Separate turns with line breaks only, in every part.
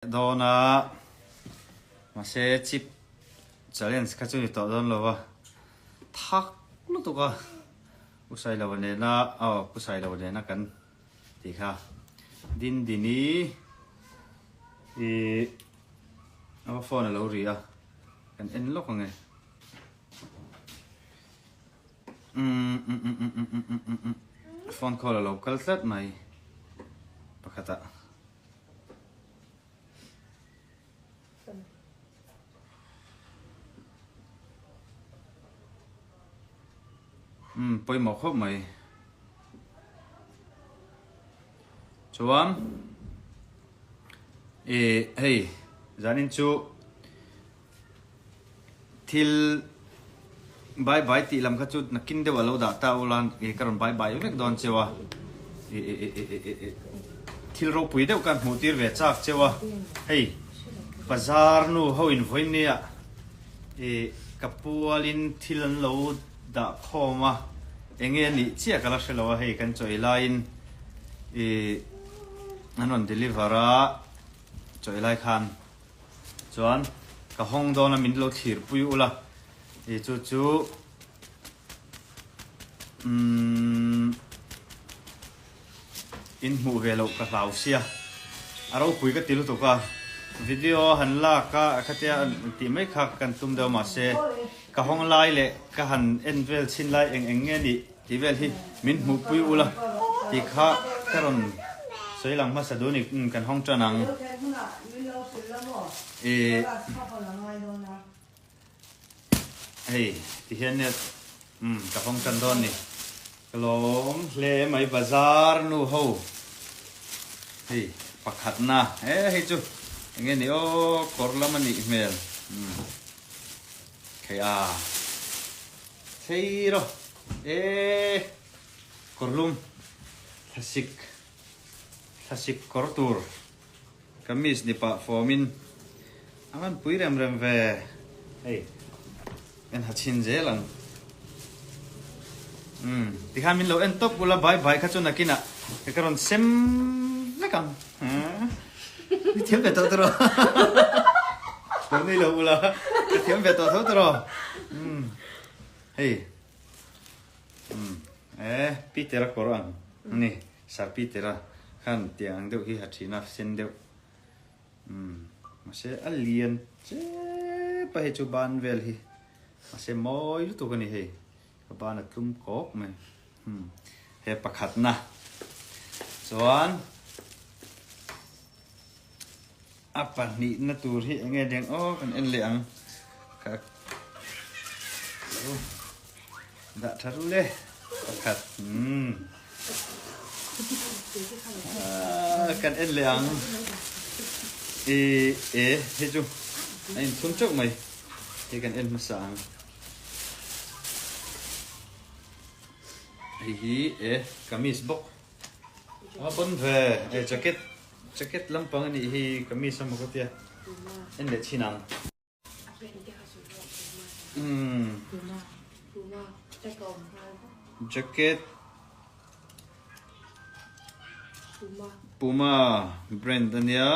Dawn a, mahse chip challenge kha chu ni tawh dawn lo va, thak lutuk a, U Sailova nena aw Pu Sailova nena kan tih kha Dindini ih a phone a lo ri a, kan en lawk ang e. Umm umm umm umm umm umm umm umm phone call a lo kal tlat mai pakhatah. Umm pawimawh khawp mai. Chuan ih hei zanin chu Thil bai bai tih lam kha chu nakin deuh a lo dah ta ula ih ka rawn bai bai vek dawn cheu a ih ih ih ih ih ih thil ropui deuh khan hmuh tir ve chak cheu a hei bazar nu ho in vawiin nia ih ka pualin thil an lo dah khawm a eng nge a nih chiah ka la hre lo a hei kan chawi laiin ih an rawn deliver a chawi lai khan. Chuan ka hawng dawn a min lo thlir pui ula i chu chu umm in hmuh ve loh ka hlau sia a ropui ka ti lutuk a video han lak a khatia tih mai kha kan tum deuh mahse ka hawng lai leh ka han en vel chhin lai eng eng nge nih Tih vel hi min hmuhpui ula tih kha ka rawn sawi lang hmasa duh a ni. Umm kan hawng tan ang. Ih hei ti hian nia umm ka hawng tan dawn ni. Ka lawm hle mai bazar nu ho hei pakhatna e hei chu enge ni aw kawr lam a nih hmel umm thei a. Thei rawh e kawrlum thlasik thlasik kawr tur kamis ni pah fawmin a van pui rem rem ve hei en ha chhin zel ang umm tikhan min lo en tawp ula bai bai kha chu nakinah ka rawn sem vek ang Ni thiam ve tawh tawh Lo nei lo ula ka thiam ve tawh tho tawh umm hei umm e Peter a kawr ang ani Sir Peter a khan tiang ang deuh hi ha thin a sen deuh umm mahse a lian chep a hei chu ban vel hi mahse mawi lutuk ani hei ka ban a tlum kawk mai. He pakhatna chuan a pahnihna tur hi enge deng aw kan en leh ang ka dah tha ru le pakhat umm kan en leh ang e e hei chu a inthun teuh mai hei kan en hmasa ang. Hei hi e kamis bawk a pawn ve e jacket jacket lampang anih hi kamis emaw ka tia en leh chhin ang umm jacket puma brand ania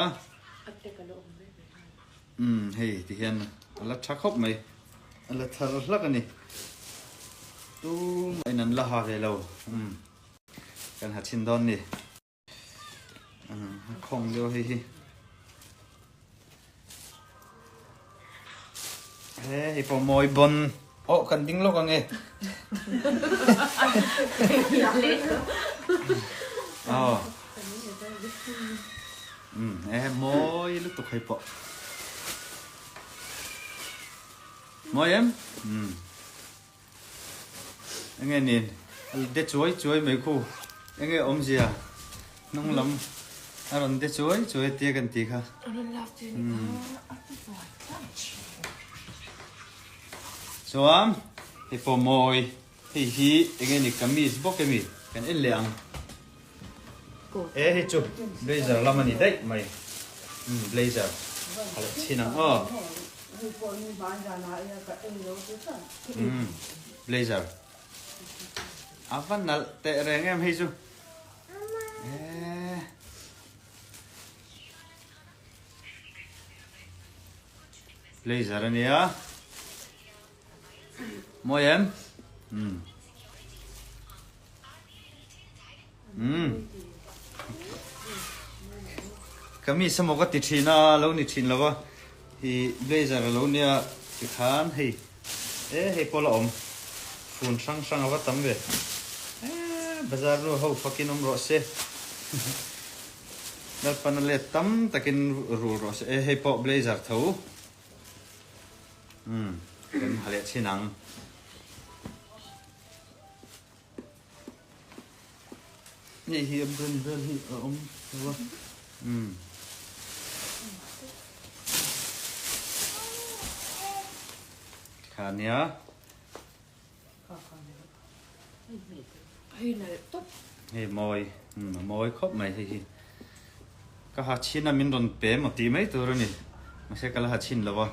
umm hei ti hian a la tha khawp mai. A la thar hlak a ni. Tumah in an la ha ve lo. Umm. Kan ha chhin dawn ni. Umm a khawng deuh hei hi. He hei pawh mawi bawn. Aw kan ding lawk ang e. Aw. Umm e mawi lutuk hei pawh. Mawi em? Umm. Enge nin a de chuai chuai mai khu. Enge awmzia hnung lam a rawn de chuai chuai tia kan ti kha. Umm. Chuan hei pawh mawi hei hi enge ni kamis bawk emi kan en leh ang. E hei chu blazer lam a ni daih mai umm blazer a leh chhin ang aw umm blazer a va nalh teh reng em hei chu e. Blazer ania. Mawi em? Umm. Umm. Kamis emaw ka ti thin a, lo ni thin lo va. Hi blazer a lo nia tikhan hei e hei pawh la awm. Fun hrang hrang a va tam ve. E bazar nu ho fakin awm rawh se. Lalpan a let tam takin rul rawh se. E hei pawh blazer tho. Umm kan ha leh chin ang. Hei hi a brand vel hi a awm lo a. Umm. Kha nia. Hei mawi, umm a mawi khawp mai hei hi. Ka ha chhin a min rawn pe maw tih mai tur a ni. Mahse ka la ha chhin lo a,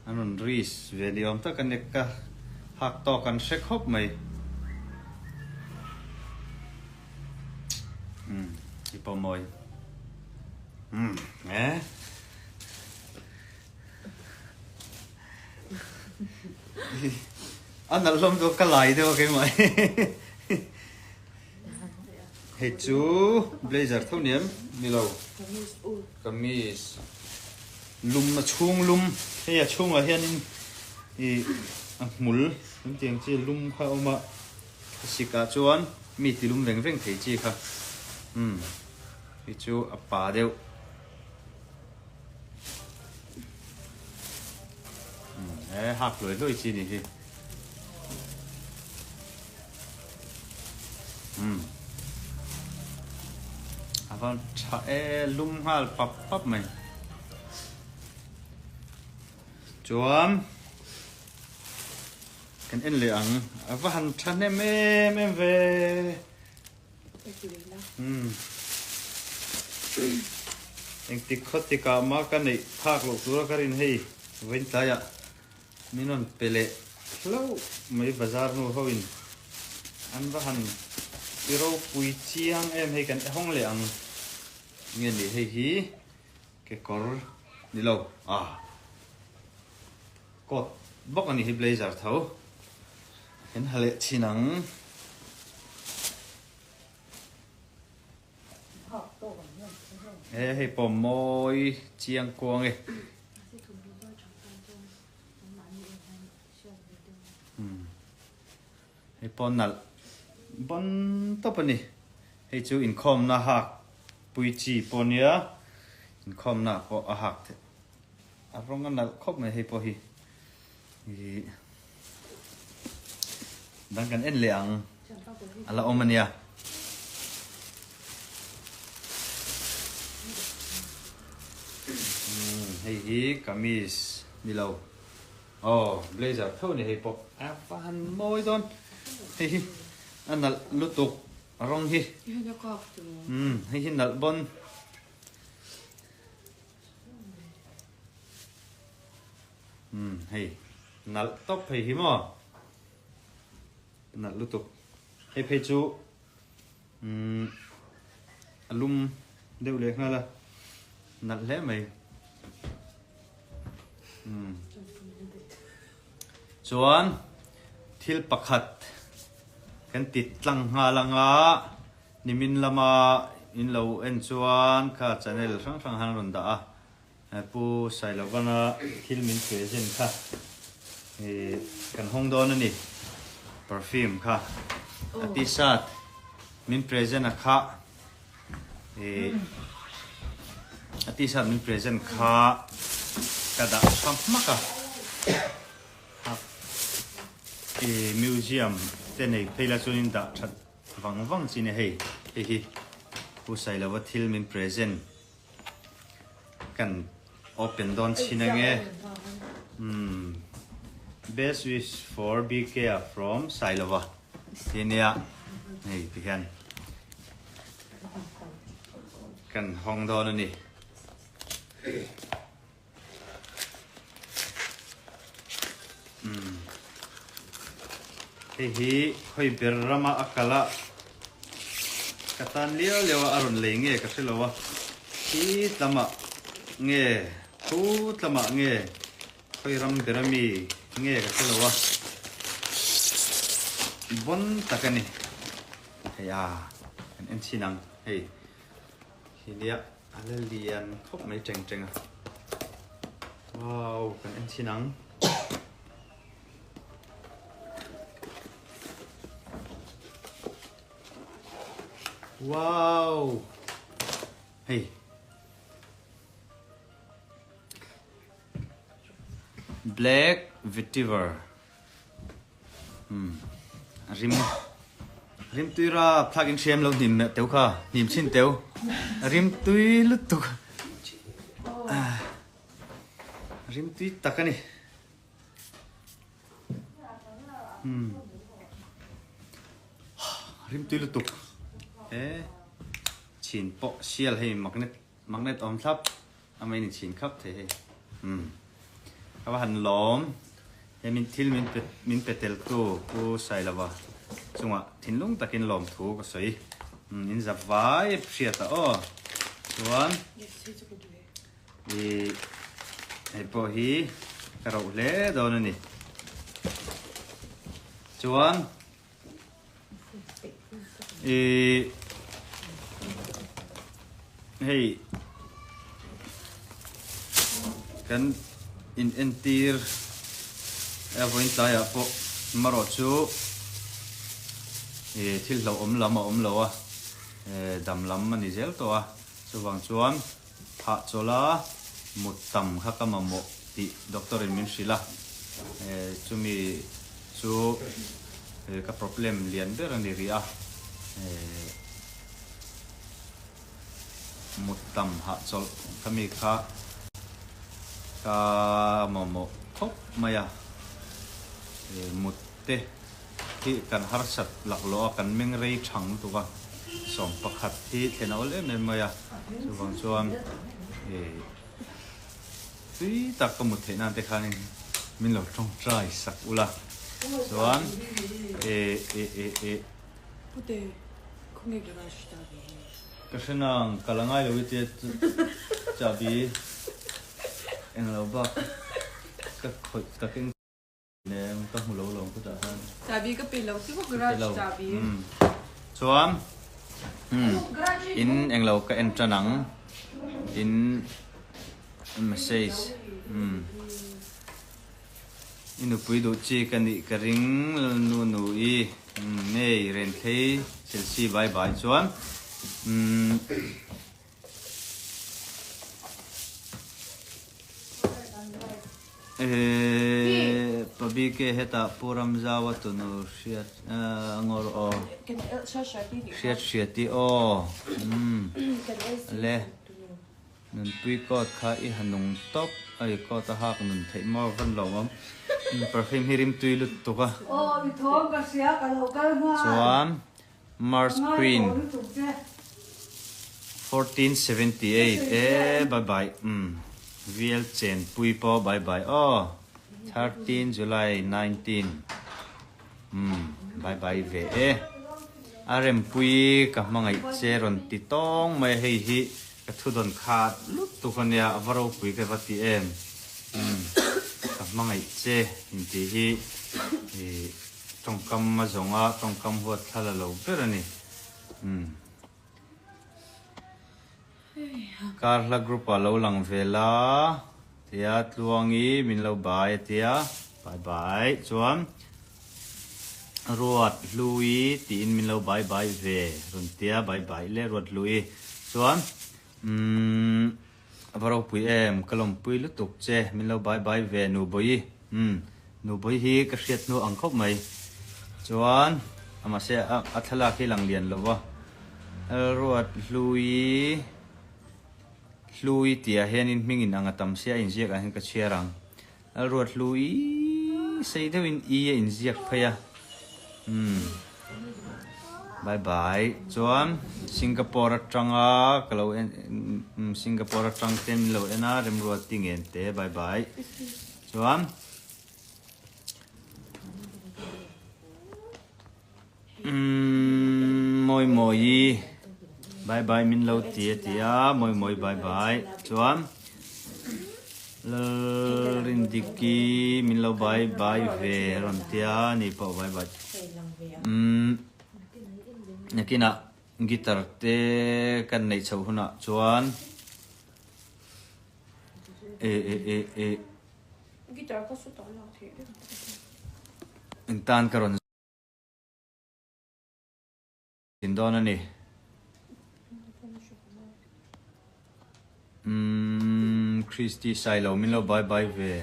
an rawn risk ve ni awm tak a ni. Ka hak tawk an hre khawp mai. Umm hei pawh mawi. Umm e. A nalh hlawm chu ka lai deuh a keimah hi. Hei chu blazer tho niam ni lo. Kamis lum a chhung lum hei a chhungah hianin ih a hmul kan tih ang chi lum kha a awm a sikah chuan mi ti lum veng veng thei chi kha umm hei chu a pa deuh. He hak hluai hluai chi ni hi. Um. A van tha e lum nghal pap pap mai. Chuan kan en leh ang. A va han tha hnem em em ve. Engtik khaw tikah mah ka neih phak loh tura ka rin hei vawiin tlaiah min rawn pe leh hlauh mai bazar nu ho in an va han ti ropui chiang em hei kan hawng leh ang nge ni hei hi kekawr ni lo ah coat bawk a ni hi blazer tho. Kan ha leh thin ang. He hei pawh mawi chiang kuang e. Hei pawh nalh bon tawp a ni. Hei chu inkhawmna hak pui chi pawh nia inkhawmna pawh a hak theih. A rawng a nalh khawp mai hei pawh hi. Ih dang kan en leh ang a la awm a nia. Umm hei hi kamis ni lo aw blazer tho a ni hei pawh a va han mawi dawn hei hi a nalh lutuk a rawng hi umm hei hi nalh bawn. Umm hei nalh tawp phei hi maw nalh lutuk hei phei chu umm a lum deuh leh nghal a nalh hle mai umm chuan thil pakhat kan ti tlang nghal anga nimin lama in lo en chuan kha channel hrang hrang han rawn dah a. Pu Sailovana thil min present kha kan hawng dawn a ni. Perfume kha a t-shirt min present a kha a t-shirt min present kha ka dah tha hmak a. Museum te nei phei la chuan in dah that vang vang chi ni hei hei hi Pu Sailova thil min present. Kan open dawn chhin ange. Umm best wish for BK a from Sailova ti nia hei ti hian kan hawng dawn a ni. Umm hei hi khawi ber rama a kal a ka tan liau liau a a rawn lei nge ka hre lo a khi tlamah nge thu tlamah nge. Khawi ram ber ami nge ka hre lo a, bon tak a ni. Hei a, kan en chhin ang hei hi nia a la lian khawp mai teng teng a. Wow, kan en chhin ang. Wow! Hei. Black vetiver umm a rim rim tui ra thlak in hriam lo hnim meh teu kha hnim chhin teu a rim tui lutuk a rim tui tak a ni umm rim tui lutuk e chhin pawh sial hei magnet Magnet awm thlap a mai ni chhin khap thei hei. Umm. Ka va han lawm. He min thil min pe min pe tel tu Pu Sailova chungah thinlung takin lawm thu ka sawi. Umm in zap vai hriat a aw. Chuan i hei pawh hi ka roh hle dawn a ni. Chuan I hei kan in entir a vawiin tlaiah pawh marawh chu i thil hlauhawm lam a awm lo a dam lam a ni zel tawh a chuvang chuan Hahchawla mut tam kha ka mamawh tih doctor in min hrilh a, chumi chu ka problem lian ber a ni rih a, mut tam hahchawlh kha mi kha ka mamawh khawp mai a, mut te hi kan harsat laklawh a, kan meng rei thang lutuk a, 11 hi thlen a awl em em mai a, chuvang chuan ih tui tak ka mut theih nan te khanin min lo tawngtai sak ula, chuan ih ih ih ih.
Pute, khawnge garage chabi hi?
Ka hre nang, ka la ngai lo i tia chabi englo bak ka khawih takin. Leng ka hmu lo lawm khutah khan.
Chabi ka pe lo chu garage chabi.
Chuan in englo ka en tan ang in message i nupui duh chi ka nih ka ring nu nu i nei ren thlei Chelsea bye bye chuan Eehh Pabike hetah Pu Ramzaua tunu hriat ngawr aw hriat hriati aw umm le Nunpui coat kha i ha nung tawp a i coat a hak nun theih maw van lo awm perfume hi rimtui lutuk a chuan Mars Queen 1478 e bye bye umm VL Chenpui pawh bye bye aw 13 July 19 umm bye bye ve e a rempui ka hmangaih che rawn ti tawng mai a hei hi ka thu dawn khat lutuk ania a va ropui ka va ti em umm ka hmangaih che intih hi ih. Tawngkam a zawng a, tawngkam huat thla la lo ber a ni. Umm. Kar hla group ah lo lang ve la tia Tluangi min lo bai a tia. Bye bye. Chuan Ruat Hlui tiin min lo bye bye ve rawn tia bye bye le Ruat Hlui. Chuan umm A va ropui em, ka lawmpui lutuk che, min lo bye bye ve Nubawi. Umm, Nubawi hi ka hriat hnu ang khawp mai. Chuan, a mahse a thlalak hi lang lian lo va. Lalruat Hlui, Hlui tih ah hianin hmingin ang a tam sia a inziak ah hian ka chhiar ang. Lalruat Hlui sei deuhin i a inziak phei a. Umm. Bye bye. Chuan Singapore atanga ka lo en Singapore atang te min lo en a Remruati ngen te bye bye. Chuan Umm mawi mawi bye bye min lo ti a ti a mawi mawi bye bye chuan lal. Lalrindiki min lo bye bye ve rawn tia ni pawh bye bye. Umm nakinah guitar te kan neih chhoh hunah chuan e e e e engtan ka rawn Thin dawn a ni. Umm Christy Sailo min lo bye bye ve.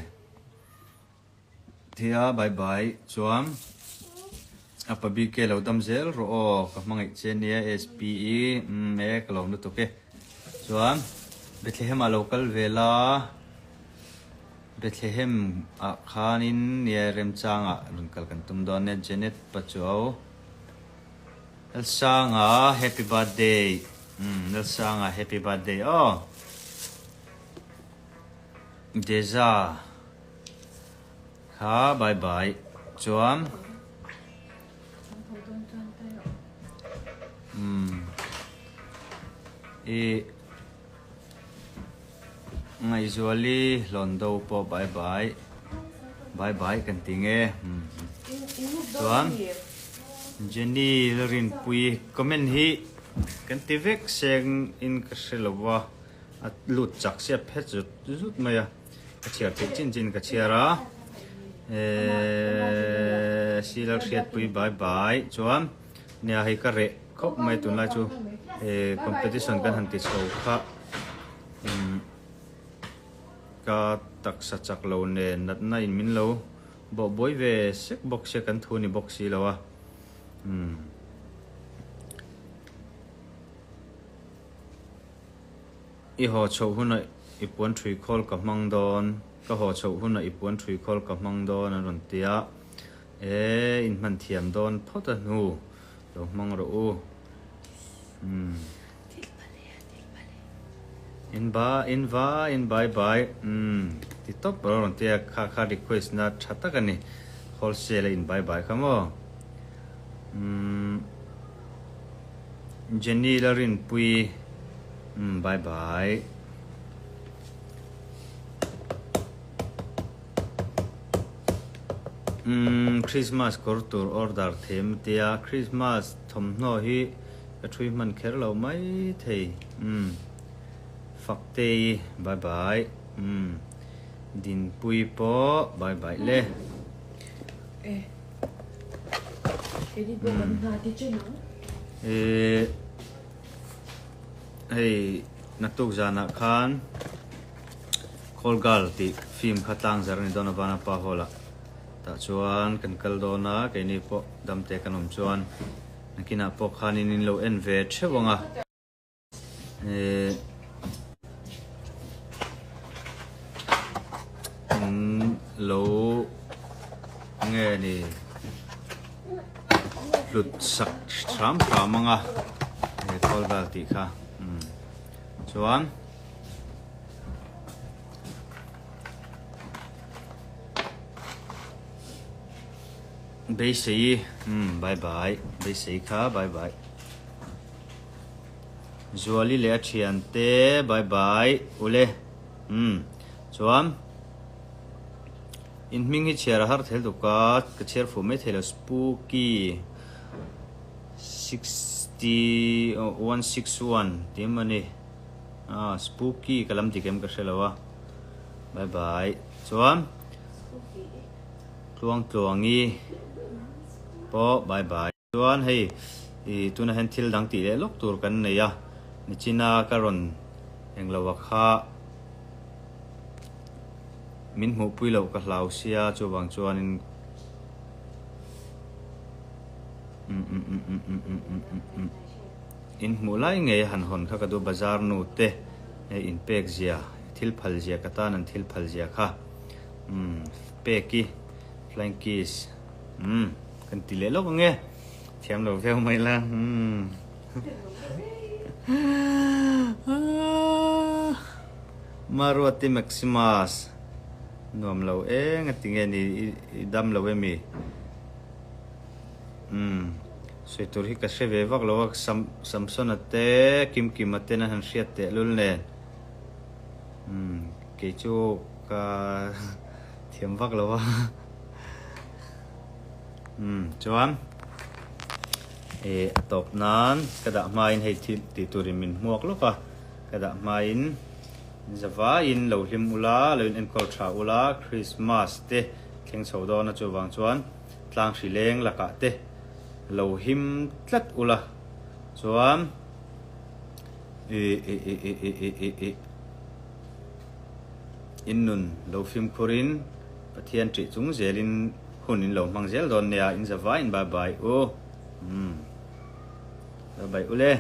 Thia bye bye chuan a pa BK lo dam zel rawh aw ka hmangaih che nia SPE umm e ka lawm lutuk e. Chuan Bethlehem ah lo kal ve la Bethlehem ah khanin nia remchangah rawn kal kan tum dawn nia Janet Pachuau. Lalsanga happy birthday umm Lalsanga happy birthday aw Deza kha bye bye chuan umm i Ngaihzuali Hlawndo pawh bye bye bye bye kan ti nge umm chuan Jenny Lalrinpuii comment hi kan ti vek seng in ka hre lo va a lut chak sia phet zut zut mai a ka chhiar theih chin chin ka chhiar a eehh si Lalhriatpuii bye bye chuan nia hei ka reh khawp mai tunlai chu eh competition kan han ti chho kha umm ka taksa chak lo nen natna in min lo bawh buai ve sek bawk sia kan thu ni bawk si lo a umm i haw chhoh hunah i puan thui khawl ka hmang dawn ka haw chhoh hunah i puan thui khawl ka hmang dawn an rawn ti a e in hman thiam dawn phawt a hnu. Lo hmang rawh u. Umm. In ba in va in bye bye. Umm. Ti tawp rawh rawn tia kha kha request na tha tak a ni. Wholesale a in bye bye kha maw. Umm. Jenny Lalrinpuii. Umm bye bye. Umm Christmas kawr tur order them tia Christmas thawmhnaw hi ka thui hman kher lo mai thei umm Faktei bye bye umm Dinpui pawh bye bye le. Umm eh hei naktuk zanah khan. Call Girl tih film kha tlang zar a ni dawn a Vanapa Hall ah tah chuan kan kal dawn a keini pawh damte kan awm chuan nakinah pawh khanin in lo en ve theuh ang a eh in lo nge ni hlut sak hram hram ang a he Call Girl tih kha umm chuan. Beisei umm bye bye beisei kha bye bye Zuali leh a thian te bye bye ule umm chuan in hming hi chhiar a har thel tuk a ka chhiar fuh mai thei lo spooky 6161 tih emaw ni. Ah spooky ka lam dik em ka hre lo a bye bye chuan tluang tluangi pawh bye bye chuan hei ih tunah hian thil dang tih leh lawk tur kan nei a nichina ka rawn englo a kha min hmuhpui loh ka hlau sia chuvang chuanin umm umm umm umm umm umm umm umm. In hmuh lai ngei a han hawn kha ka duh bazar nu te hei in pek zia thil phal zia ka tan an thil phal zia kha umm pek i flying kiss umm kan ti leh lawk ange thiam lo viau mai la umm Maruati Maximus nuam lo eng a ti nge ni i dam lo emi. Umm sawi tur hi ka hre ve vak lo a, Sam Samsona te Kimkima ten an han hriat teh lul nen umm kei chu ka Thiam vak lo a. Umm chuan eh a tawp nan ka dah hmain hei thil tih turin min hmuak lawk a, ka dah hmain zavaiin lo hlim ula, lo in enkawl tha ula, Christmas te thleng chho dawn a chuvang chuan tlang hri leng lakah te lo him tlat ula chuan ih ih ih ih ih ih ih ih. In nun lo fimkhurin Pathian ṭih chung zelin hun in lo hmang zel dawn nia, in za vaiin bye bye u. Umm. Bye bye u le.